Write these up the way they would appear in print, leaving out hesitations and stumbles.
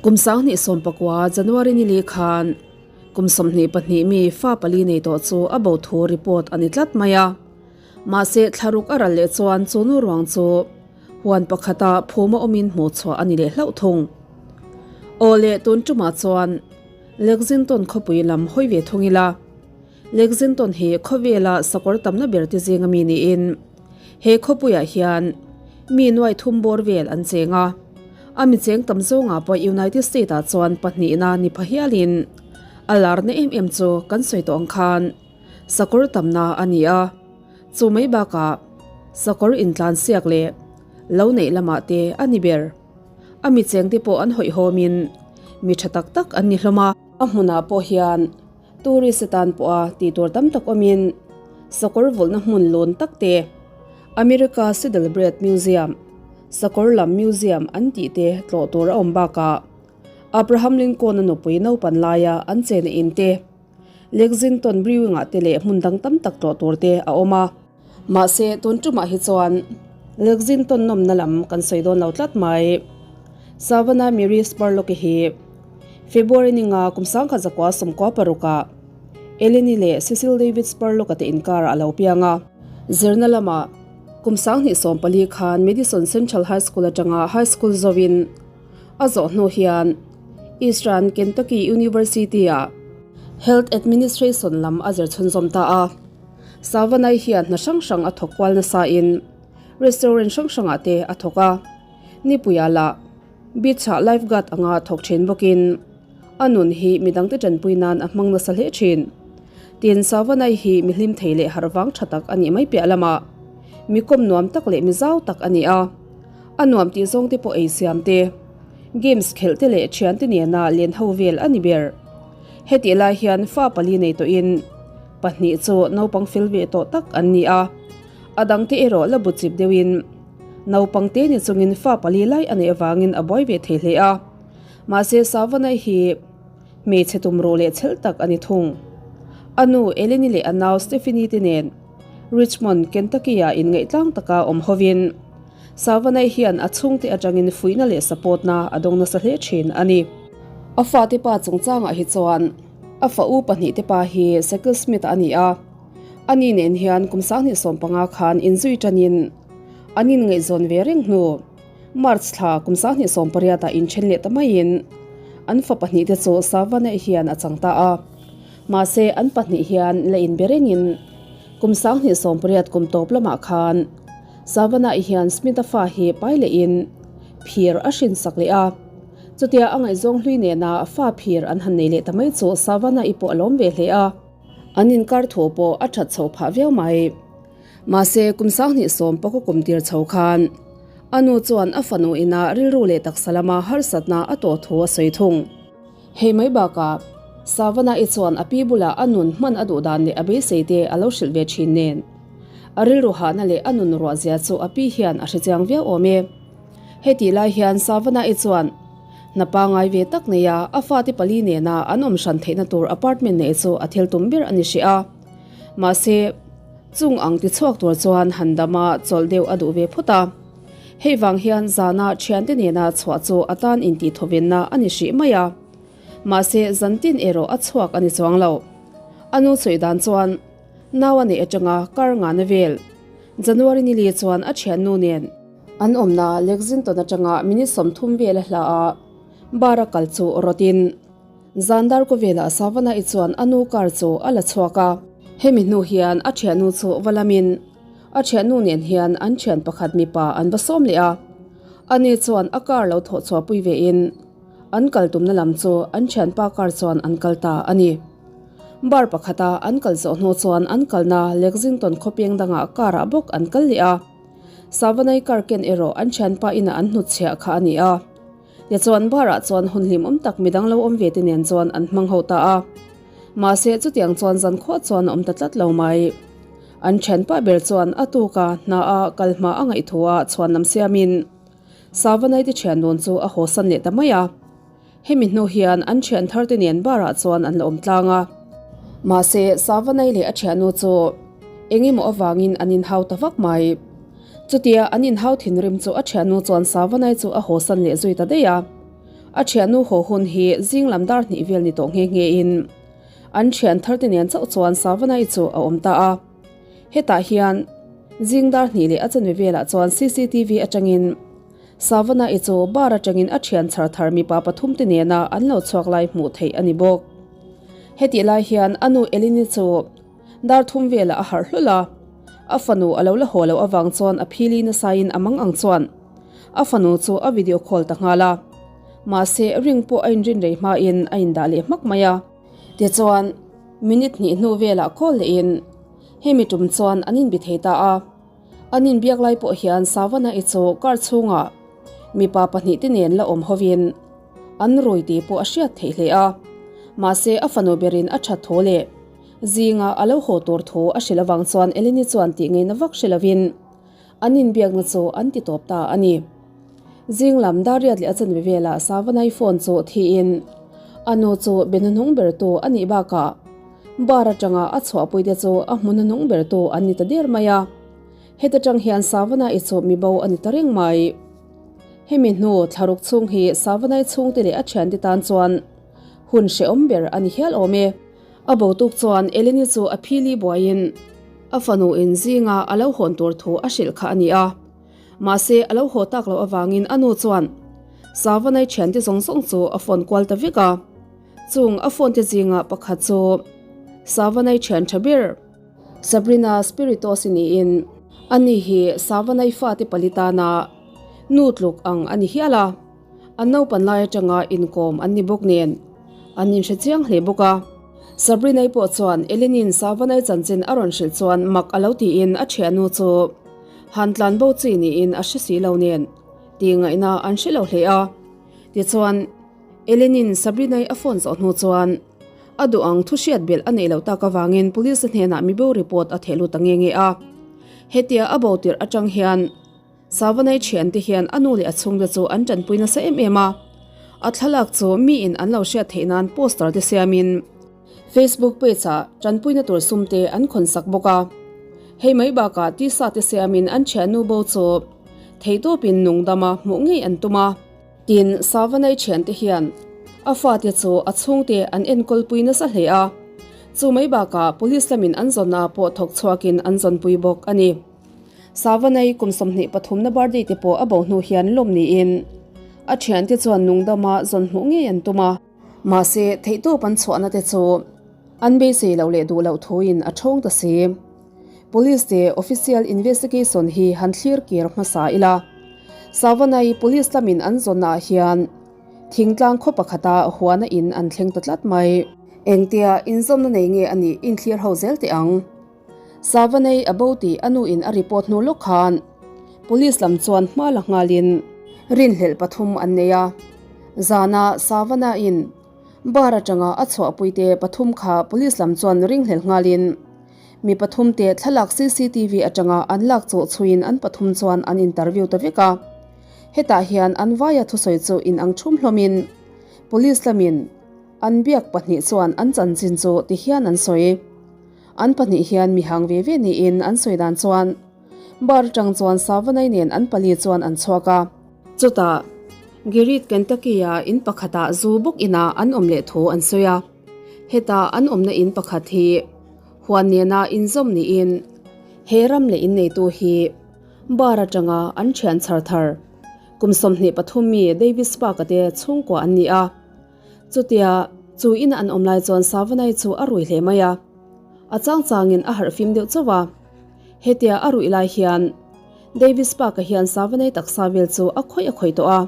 Kum 2019 January ni li khan kum 22 mi fa pali nei tawh chu a bo thu report a ni tlat mai a. Mahse thlaruk a ral leh chuan chu nu ruang chu huan pakhata phuma awmin hmuh chhuah a ni leh hlauh thung. Aw le tun tumah chuan Lexington khawpui lam hawi ve thung ila. Lexington hi khawvela sakawr tamna ber te zinga mi niin he khawpuiah hian mi nuai thum bawr vel an cheng a. A mi cheng tam zawngah pawh United State ah chuan pahnihna ni pha hialin a larna em em chu kan sawi tawh ang khan sakawr tamna a ni a. Chu mai bakah sakawr intlan siak leh lo neih lamah te a ni ber. A mi chengte pawh an hawihhawmin mi tha tak tak an ni hlawm a. A hmunah pawh hian Tourist atan pawha tih tur tam tak awmin sakawr vulhna hmun lun tak te, America Saddlebred Museum, sakawr lam museum an tih te tlawh tur a awm bakah Abraham Lincoln-a nupui naupan laia an chena in te, Lexington Brewing-ah te leh hmun dang tam tak tlawh tur te a awm a. Mahse, tun tumah hi chuan Lexington nawmna lam kan sawi dawn lo tlat mai. Savannah Mary Spurlock-i hi February ninga kum 1996 Eleni leh Cecil David Spurlock-a te inkarah a lo piang a. Zirna lamah kum 2014 khan Madison Central High School atanga high school zawin a zawh hnu hian Eastern Kentucky University-ah Health Administration lam a zir chhunzawm ta a. Savanai hian hna hrang hrang a thawk kual nasain restaurant hrang hrangah te a thawk a. Nipuia lah beach-ah lifeguard anga thawk thin bawkin a nun hi midangte tanpui nan a hmang nasa hle thin. Tin, Savanai hi mi hlim thei leh harh vang tha tak a nih mai piah lamah mi kawm nuam tak leh mi zau tak a ni a. A nuam tih zawng te pawh ei siam te, games khelh te leh thiante nena len ho vel a ni ber. Hetih lai hian fa pali nei tawhin pahnih chu naupang fel ve tawh tak an ni a, a dangte erawh la bu chip deuhin naupang te ni chungin fa pali lai a neih avangin a buai ve thei hle a. Mahse Savanai hi hmeichhe tumruh leh chhel tak a ni thung. A nu Eleni leh a nau Stephanie te nen Richmond, Kentucky-ah inngaih tlang taka awm hovin Savanai hian a chhungte atangin fuihna leh support-na a dawng nasa hle thin a ni. A fate pa chungchangah hi chuan a fa u pahnihte pa hi Cecil Smith a ni a, ani nen hian kum 2015 khan inzui tanin an inngaihzawn ve reng hnu March thla kum 2018 ah inthen leh ta maiin an fa pahnihte chu Savanai hian a chang ta a. Mahse an pahnih hian la inbe rengin kum 2018 kum tawp lamah khan Savanah hian Smith-a fa hi pai lehin phir a hrinsak leh a. Chutia a ngaihzawng hlui nena fa phir an han nei leh ta mai chu Savanah-i pawh a lawm ve hle a. An inkar thu pawh a that chho phah viau mai. Mahse, kum 2010 kum tir chho khan a nu chuan a fanu ina rilru leh taksa lama harsatna a tawh thu a sawi thung. Hei mai bakah, Savanah-i chuan a pi bulah a nun hman a duh dan leh a beisei te a lo hrilh ve thin nen. A rilru hahna leh a nun ruahzia chu a pi hian a hrechiang viau awm e. Hetih lai hian Savanah-i chuan hna pangai ve tak neia a fate pali nena an awm hran theihna tur apartment neih chu a thil tum ber a ni hrih a. Mahse, chung ang ti chhuak tur chuan han dama chawlh deuh a duh ve phawt a. Hei vang hian zana thiante nena chhuah chu a tan intihthawvenna a ni hrih mai a. Mahse, zantin erawh a chhuak a ni chuang lo. A nu sawi dan chuan Nau a neih atanga kar ngana vel January ni li chuan a thiannu nen an awmna Lexington atanga minute 30 vel a hla a, bar a kal chu rawtin zan dar kaw velah Savannah-i chuan a nu car chu a la chhuak a. Hemi hnu hian a thiannu chu va lamin a thiannu nen hian an thian pakhat mipa an va sawm leh a, ani chuan a car lo thawh chhuahpui vein an kal tumna lam chu an thianpa car chuan an kal ta a ni. Bar pakhata an kal zawh hnu chuan an kalna Lexington khawpeng dangah car ah bawk an kal leh a. Savanai car ken erawh an thianpa inah an hnutchhiah kha a ni a. Tichuan bar ah chuan hun hlimawm tak midang lo awm ve te nen chuan an hmang ho ta a. Mahse chutiang chuan zankhuah chuan a awm ta tlat lo mai. An thianpa ber chuan a tuka hna a kal hma a ngaihthua chhuanlam siamin Savanai te thian dawn chu a hawsan leh ta mai a. Hemi hnu hian an thian thar te nen bar ah chuan an la awm tlang a. Mahse, Savanai leh a thiannu chu eng emaw avangin an inhau ta vak mai. Chutia an inhau thinrim chu a thiannu chuan Savanai chu a hawsan leh zui ta daih a. A thiannu haw hun hi zing lam dar hnih vel ni tawh nghe nghe in an thian thar te nen chauh chuan Savanai chu a awm ta a. Hetah hian zing dar hnih leh a chanve velah chuan cctv atangin Savanai chu bar atangin a thian chhar thar mipa pathum te nena an lo chhuak lai hmuh theih a ni bawk. Hetih lai hian a nu Elini chu Dar thum velah a harh hlul a, a fanu a lo la haw loh avang chuan a phili nasain a mang ang chuan a fanu chu a video call ta nghal a. Mahse, ring pawh a inrin rei hmain a indah leh hmak mai a. Tichuan, minute hnih hnu velah call lehin hemi tum chuan an inbi thei ta a. An inbiak lai pawh hian Savana-i chu car chhungah mipa pahnihte nen la awm hovin an rui tih pawh a hriat theih hle a. Mahse, a fanu berin a that tho leh. Zinga a lo haw tur thu a hrilh avang chuan Eleni chuan tih ngeina vak hre lovin an inbiakna chu an ti tawp ta a ni. Zing lam Dariat leh a chanve velah Savanai phone chu thiin a nu chu be hnuhnung bertu a nih bakah bar atanga a chhuahpuite chu a hmu hnuhnung bertu an ni ta der mai a. Heta tang hian Savanai chu mibo a ni ta reng mai. Hemi hnu thlaruk chhung hi Savanai chhungte leh a thiante tan chuan hun hrehawm ber a ni hial awm e. A bo tuk chuan Eleni chu a phili buaiin a fanu in zinga a lo hawn tur thu a hrilh kha a ni a. Mahse, a lo haw tak loh avangin a nu chuan Savanai thiante zawng zawng chu a phone kual ta vek a. Chung a phone te zinga pakhat chu Savanai thian tha ber Sabrina Spiritos-i niin ani hi Savanai fate pali tana nu tluk ang a ni hial a. An naupan lai atanga inkawm an ni bawk nen an inhre chiang hle bawk a. Sabrina-i pawh chuan Eleni-in Savanai chanchin a rawn hrilh chuan mak a lo tiin a thiannu chu han tlan bo chi niin a hre si lo nen tih ngaihna an hre lo hle a. Tichuan, Eleni-in Sabrina-i a phone zawh hnu chuan a duh ang thu hriat belh a neih loh tak avangin Police hnenah mibo report a theh lut ta nge nge a. Hetia a bo tirh atang hian Savanai thiante hian a nu leh a chhungte chu an tanpui nasa em em a, a thlalak chu miin an lo hriat theih nan poster te siamin Facebook page ah tanpuina tur sum te an khawn sak bawk a. Hei mai bakah tisa te siamin an thiannu bo chu theihtawpin nungdama hmuh ngei an tum a. Tin, Savanai thiante hian a fate chu a chhungte an enkawlpui nasa hle a, chu mai bakah police lamin an zawn ah pawh thawk chhuakin an zawnpui bawk a ni. Savanai kum 23 na birthday te pawh a bo hnu hian lawm niin a thiante chuan nungdama zawn hmuh ngei an tum a. Mahse, theihtawp an chhuahna te chu an beisei loh leh duh loh thuin a thawng ta si. Police te official investigation hi han thlir kir hmasa ila. Savanai police lamin an zawnnaah hian thingtlang khaw pakhata huana in an thleng ta tlat mai. Engtia inzawmna nei nge a nih inthlir ho zel teh ang. Savanei a bo tih a nu in a report hnu lawk khan Police lam chuan hma la nghalin rinhlelh pathum an nei a. Zana Savana in bar atanga a chhuahpuite pathum kha Police lam chuan ringhlelh nghalin mi pathum te thlalak cctv atanga an lak chawh chhuiin an pathum chuan an interview ta vek a. Hetah hian an vaia thusawi chu inang thum hlawmin Police lamin an biak pahnih chuan an chanchin chu tihian an sawi. An pahnih hian mi hang ve ve niin an sawi dan chuan bar atang chuan Savanai nen an pali chuan an chhuak a. Chutah, Girit Kentucky-a in pakhatah zu bawk inah an awm leh thu an sawi a. Heta an awmna in pakhat hi huan nena inzawm niin he ram leh inneitu hi bar atanga an thian chhar thar kum 23 mi Davis Park-a te chhungkua an ni a. Chutia, chu ina an awm lai chuan Savanai chu a rui hle mai a. A chang changin a harh fim deuh chauh a. Hetia a ruih lai hian Davis Park-a hian Savanai taksa vel chu a khawih a khawih tawh a.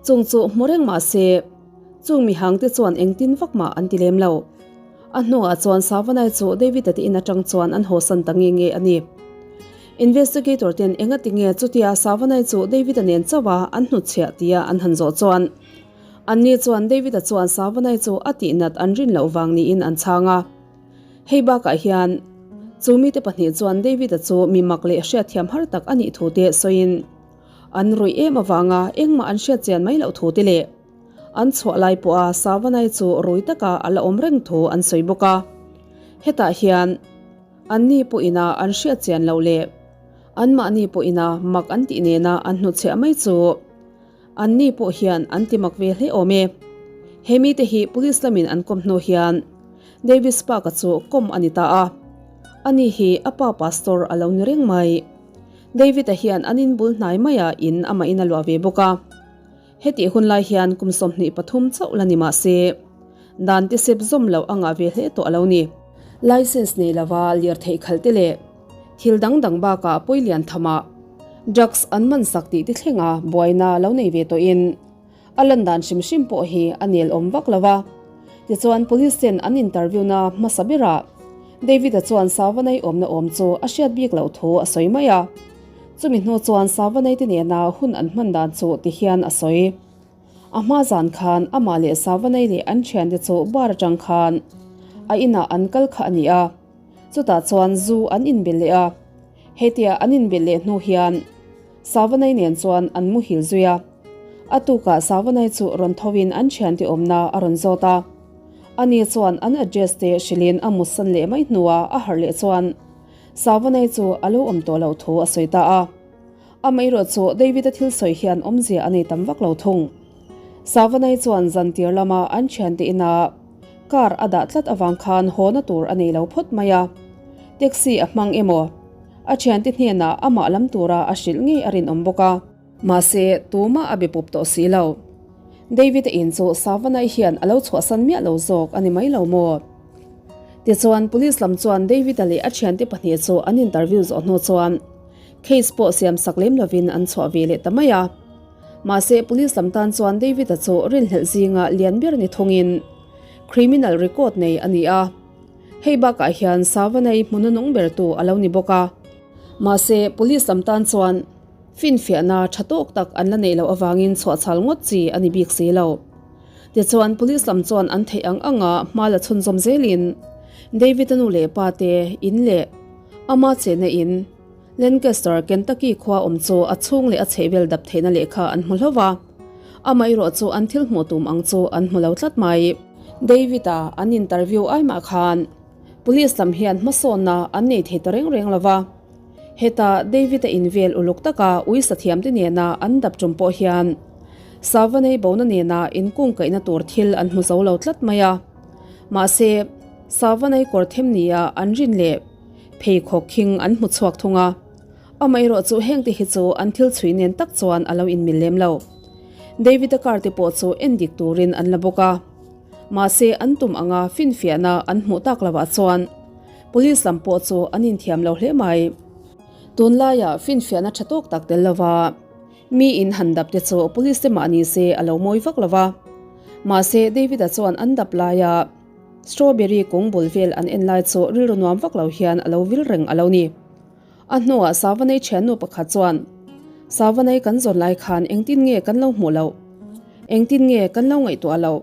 Chung chu hmu reng mah se, chung mihangte chuan engtin vak mah an ti lem lo. A hnuah chuan Savanai chu David-a te in atang chuan an hawsan ta nge nge a ni. Investigator ten engati nge chutia Savanai chu David-a nen chauh a an hnutchhiah tia an han zawh chuan, Anni chuan David-a chuan Savanai chu a tihnat an rin loh vang niin an chhang a. Hei bakah hian chu mite pahnih chuan David-a chu mi mak leh hriatthiam har tak a nih thu te sawiin an ruih em avanga engmah an hriatchian mai loh thu te leh an chhuah lai pawha Savanai chu rui taka a la awm reng thu an sawi bawk a. Hetah hian anni pawhina an hriatchian loh leh anmahni pawhina mak an tih nena an hnutchhiah mai chu. Anni pawh hian an ti mak ve hle awm e. He mite hi police lamin an kawm hnu hian Davis Park-a chu kawm a ni ta a. Ani hi a pa pastor a lo ni reng mai. David-a hian an inbul hnai maiah in amah in a luah ve bawk a. Hetih hun lai hian kum 23 chauh la ni mah se, dan tisep zawm loh a ngah ve hle tawh a lo ni. Licence nei lova lirtheih khalh te leh thil dang dang bakah pawi lian thamah drugs an man sak tih te thlenga buaina lo nei ve tawhin a lan dan hrim hrim pawh hi a nel awm vak lo va. Tichuan police ten an interview na hmasa berah David-a chuan Savanai awmna awm chu a hriat bik loh thu a sawi mai a. Chumi hnu chuan Savanai te nena hun an hman dan chu ti hian a sawi. A hma zan khan amah leh Savanai leh an thiante chu bar atang khan a inah an kal kha a ni a, chutah chuan zu an inbel leh a. Hetia an inbel leh hnu hian Savanai nen chuan an muhil zui a. A tukah Savanai chu rawn thovin an thiante awmna a rawn zawt a. Ani chuan an address te hrilhin a mutsan leh mai hnuah a harh leh chuan Savanai chu a lo awm tawh loh thu a sawi ta a. Amaherawh chu David-a thil sawi hian awmzia a nei tam vak lo thung. Savanai chuan zan tir lama an thiante ina car a dah tlat avang khan hawna tur a nei lo phawt mai a. Taxi a hmang emaw a thiante hnenah amah lam tura a hrilh ngei a rinawm bawk a. Mahse, tumah a be pup tawh si lo. David-a in chu Savanai hian a lo chhuahsan miah lo zawk a ni mai lo maw? Tichuan, Police lam chuan David-a leh a thiante pahnih chu an interview zawh hnu chuan case pawh siam sak lem lovin an chhuah ve leh ta mai a. Mahse, Police lam tan chuan David-a chu rinhlelh zinga lian ber ni thungin criminal record nei a ni a. Hei bakah hian Savanai hmuna nung bertu a lo ni bawk a. Mahse, Police lam tan chuan Finfiahna tha tawk tak an la neih loh avangin chhuahchhal ngawt chi a ni bik si lo. Tichuan Police lam chuan an theih ang anga hma la chhunzawm zelin David-a nu leh pa te in leh ama chenna in Lancaster, Kentucky khua awm chu a chhung leh a chhehvel dap theihna lehkha an hmu hlauh va. Amaherawh chu an thil hmuh tum ang chu an hmu lo tlat mai. David-a an interview ai mah khan Police lam hian hmasawnna an nei thei ta reng reng lo va. Heta David-a invel uluk taka ui sathiamte nena an dap tum pawh hian Savanei bona nena inkungkaihna tur thil an hmu zo lo tlat mai a. Mahse, Savanei kawr them nia an rin leh pheikhawk khing an hmu chhuak thung a. Amaherawh chu hengte hi chu an thil chhui nen tak chuan a lo inmil lem lo. David-a car te pawh chu endik turin an la bawk a. Mahse, an tum anga finfiahna an hmuh tak lovah chuan Police lam pawh chu an inthiam lo hle mai. Tunlaiah finfiahna tha tawk tak tel lova mi in han dap te chu Police te mah ni se a lo mawi vak lova. Mahse, David-a chuan an dap laia strawberry kung bul vel an en lai chu rilru nuam vak lo hian a lo vil reng a lo ni. A hnuah Savanei thiannu pakhat chuan, Savanei kan zawn lai khan engtin nge kan lo hmuh loh? Engtin nge kan lo ngaihtuah loh?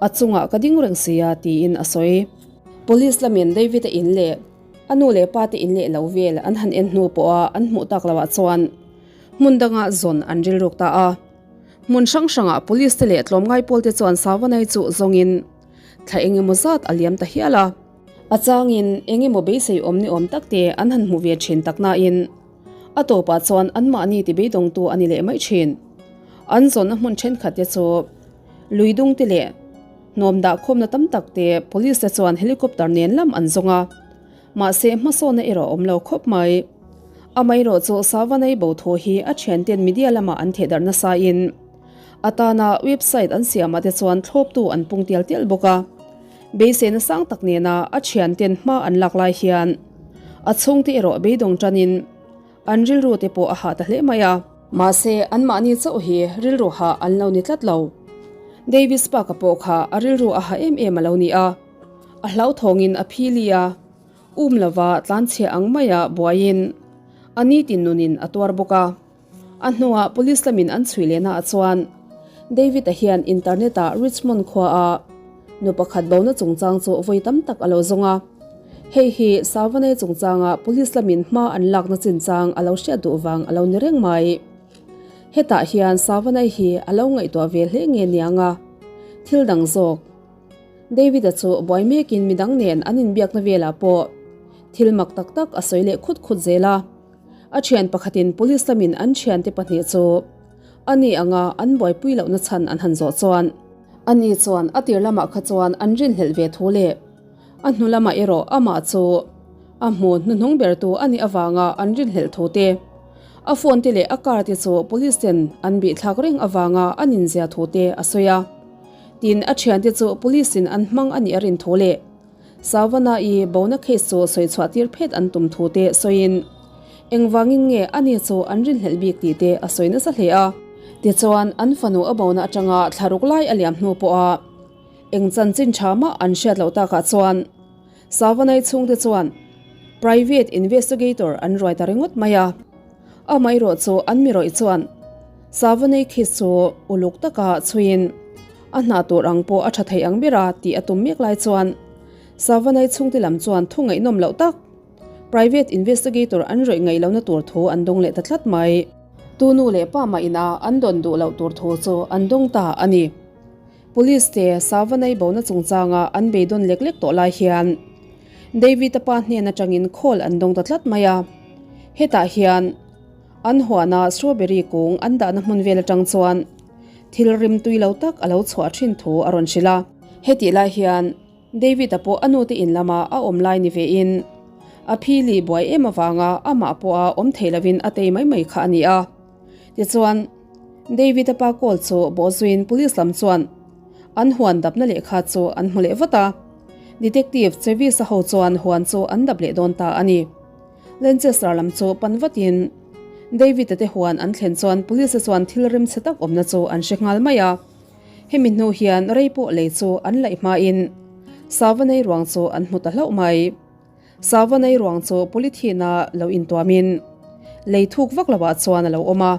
A chungah ka ding reng sia tiin a sawi. Police lamin David-a in leh a nu leh pa te in leh lo vel an han en hnu pawha an hmuh tak loah chuan hmun danga zawn an rilruk ta a. Hmun hrang hrangah Police te leh tlawmngai pawl te chuan Savanei chu zawngin thla engemaw zat a liam ta hial a. A changin eng emaw beisei awm ni awm tak te an han hmu ve thin tak nain a tawpah chuan anmahni ti beidawngtu a ni leh mai thin. An zawnna hmun thenkhat te chu lui dung te leh hnawm dah khawmna tam tak te police te chuan helicopter nen lam an zawng a, mahse hmasawnna erawh a awm lo khawp mai. Amaherawh chu Savanai bo thu hi a thianten media lamah an thehdarh nasain a tana website an siamah te chuan thlawptu an pung tial tial bawk a. Beiseina sang tak nena a thianten hma an lak lai hian a chhungte erawh beidawng tanin an rilru te pawh a hah ta hle mai a. Mahse, anmahni chauh hi rilru hah an lo ni tlat lo. Davis Park-a pawh kha a rilru a hah em em a lo ni a, a hlauthawngin a phili a, um lova tlanchhia ang maia buaiin a nitin nunin a tuar bawk a. A hnuah Police lamin an chhui lehna ah chuan David-a hian internet-ah Richmond khuaa nu pakhat bona chungchang chu vawi tam tak a lo zawng a. Hei hi Savanay chungchanga Police lamin hma an lakna chinchang a lo hriat duh vang a lo ni reng mai. Hetah hian Savanay hi a lo ngaihtuah ve hle nge niang a, thil dang zawk. David-a chu buai mekin midang nen an inbiakna velah pawh thil mak tak tak a sawi leh khut khut zel a. A thian pakhatin police lamin an thiante pahnih chu Ani anga an buaipui lohna chhan an han zawh chuan. Ani chuan a tir lamah kha chuan an rinhlelh ve thu leh a hnu lamah erawh amah chu a hmu hnuhnung bertu a nih avanga an rinhlelh thu te, a phone te leh a car te chu police ten an bihthlak reng avanga an inzia thu te a sawi a. Tin, a thiante chu police in an hmang a nih a rin thu leh Savannah-i bona case chu sawi chhuah tir phet an tum thu te sawiin engvangin nge ani chu an rinhlelh bik tih te a sawi nasa hle a. Tichuan, an fanu a bona atanga thlaruk lai a liam hnu pawha eng chanchin tha mah an hriat loh takah chuan Savannah-i chhungte chuan private investigator an ruai ta ringawt mai a. Amaherawh chu an mi rawih chuan Savannah-i case chu uluk taka chhuiin A hna tur ang pawh a tha thei ang ber a tih a tum mek lai chuan Savanai chhungte lam chuan thu ngaihnawm loh tak private investigator an rawih ngaih lohna tur thu an dawng leh ta tlat mai. Tu nu leh pa mah ina an dawn duh loh tur thu chu an dawng ta a ni. Police te Savanai bona chungchanga an beidawn lek lek tawh lai hian David-a pa hnen atangin call an dawng ta tlat mai a. Hetah hian An huana strawberry kung an dahna hmun vel atang chuan thil rim tui lo tak a lo chhuah thin thu a rawn hrilh a. Hetih lai hian David-a pawh a nute in lama a awm lai ni vein a phili buai em avanga amah pawha awm thei lovin a tei mai mai kha a ni a. Tichuan, David-a pa call chu bawhzuiin police lam chuan an huan dapna lehkha chu an hmu leh vat a. Detective Chevis-a ho chuan huan chu an dap leh dawn ta a ni. Lanchester lam chu pan vatin David-a te huan an thlen chuan police-a chuan thil rimchhe tak awmna chu an hre nghal mai a. Hemi hnu hian rei pawh lei chu an laih hmain Savanei ruang chu an hmu ta hlauh mai. Savanei ruang chu polythene-a lo intuamin lei thuk vak lovah chuan a lo awm a.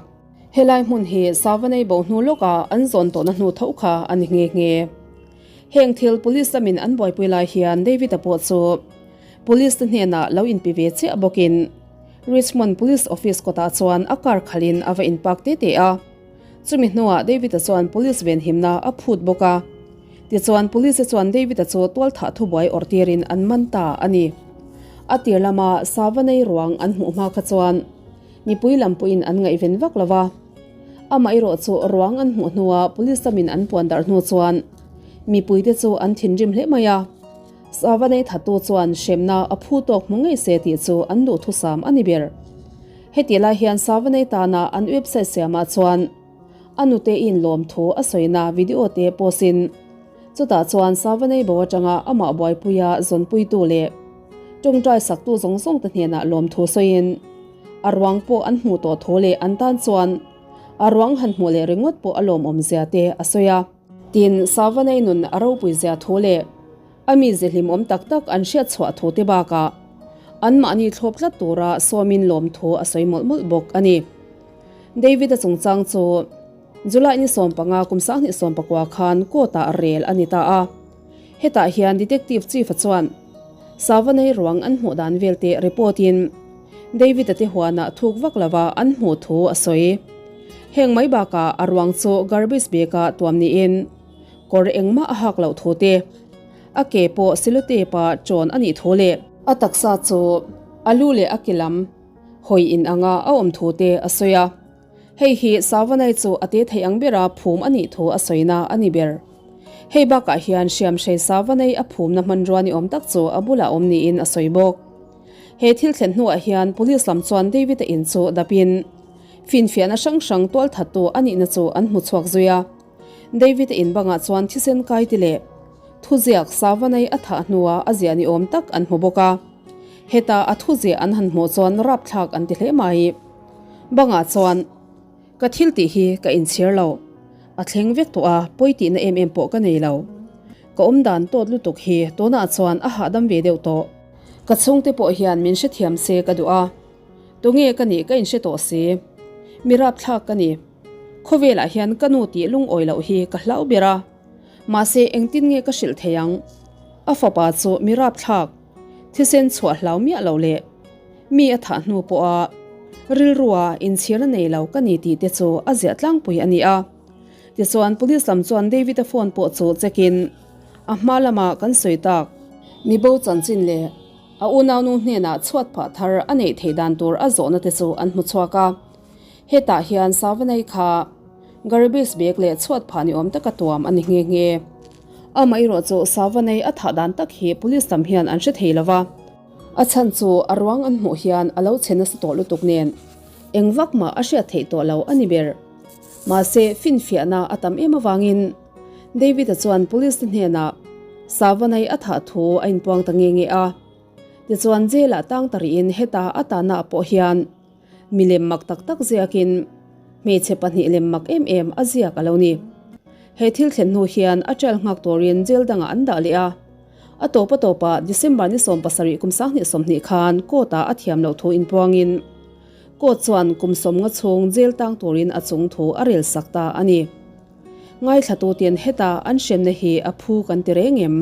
Helai hmun hi Savanei bo hnu lawka an zawn tawhna hnu tho kha a ni nghe nghe. Heng thil police lamin an buaipui lai hian David-a pawh chu Police te hnenah lo inpi ve chiah bawkin Richmond Police Office kawtah chuan a car khalhin a va inpark te te a. Chumi hnuah David-a chuan police venhimna a phut bawk a. Tichuan police te chuan David-a chu tualthah thubuai awrh tirin an man ta a ni. A tir lama Savanei ruang an hmuh hma kha chuan mipui lam pawhin an ngaihven vak lo va. Amaherawh chu ruang an hmuh hnuah police lamin an puan darh hnu chuan mipuite chu an thinrim hle mai a. Savanei thattu chuan hremna a phu tawk hmu ngei se tih chu an duhthusam a ni ber. Hetih lai hian Savanei tana an website siamah chuan a nute inlawm thu a sawina video te post in chutah chuan Savanei bo atanga amah buaipuia zawnpuitu leh tawngtai saktu zawng zawng te hnenah lawmthu sawiin a ruang pawh an hmuh tawh thu leh an tan chuan a ruang han hmuh leh ringawt pawh a lawmawm zia te a sawi a. Tin, Savanei nun a ropui zia thu leh a mize hlimawm tak tak an hriat chhuah thu te bakah anmahni thlawp tlat tura sawmin lawmthu a sawi mawlh mawlh bawk a ni. David-a chungchang chu July ni 15 kum 2019 khan court-ah rel a ni ta a. Hetah hian Detective Chief-a chuan Savanei ruang an hmuh dan vel te report-in David-a te huanah thuk vak lova an hmuh thu a sawi. Heng mai bakah a ruang chu garbage bag-ah tuam niin kawr engmah a hak loh thu te, a ke pawh sellotape-a ṭawn a nih thu leh, a taksa chu a lu leh a ke lam hawi in anga a awm thu te a sawi a. Hei hi Savanai chu a te thei ang bera phum a nih thu a sawina a ni ber. Hei bakah hian hriamhrei Savanai a phumna hmanrua ni awm tak chu a bulah awm niin a sawi bawk. He thil thlen hnuah hian Police lam chuan David-a in chu dapin finfiahna hrang hrang tualthattu a nihna chu an hmu chhuak zui a. David-a in bangah chuan thisen kai ti leh thuziak Savanai a thah hnuah a ziah ni awm tak an hmu bawk a. Heta a thuziah an han hmuh chuan rapthlak an ti hle mai. Bangah chuan Ka thil tih hi ka inchhir lo. A thleng vek tawh a, pawi tihna em em pawh ka nei lo. Ka awm dan tawt lutuk hi tunah chuan a hahdam ve deuh tawh. Ka chhungte pawh hian min hrethiam se ka duh a, tunge ka nih ka inhre tawh si. Mi rapthlak ka ni. Khawvelah hian ka nu tih lungawi loh hi ka hlau ber a, mahse engtin nge ka hrilh thei ang? A fapa chu mi rapthlak, thisen chhuah hlau miah lo leh mi a thah hnu pawha rilrua inchhirna nei lo ka ni tih te chu a ziah tlangpui a ni a. Tichuan police lam chuan David-a phone pawh chu check in a hma lama kan sawi tak. Mibo chanchin leh a unaunu hnenah chhuat phah thar a neih theih dan tur a zawhna te chu an hmu chhuak a. Hetah hian Savanai kha. Garbage bag leh chhuat phah ni awm taka tuam a ni nghe nghe. Amaherawh chu sava nei a thah dan tak hi police lam hian an hre thei lo va. A chhan chu a ruang an hmuh hian a lo chhe nasa tawh lutuk nen eng vak mah a hriat theih tawh lo a ni ber. Mahse finfiahna a tam em avangin David-a chuan police te hnenah sava nei a thah thu a inpuang ta nge nge a. Tichuan jail-ah tang ta rihin heta a tahna ah pawh hian Milem mak tak tak ziakin hmeichhe pahnih lem mak em em a ziak a lo ni. He thil thlen hnu hian a trial nghak turin jail dangah an dah leh a. A tawp a tawpah December ni 70 kum 2020 khan court ah a thiam loh thu inpuangin court chuan kum 50 chhung jail tang turin a chung thu a rel sak ta a ni. Ngaithlatuten heta an hremna hi a phu kan ti reng em?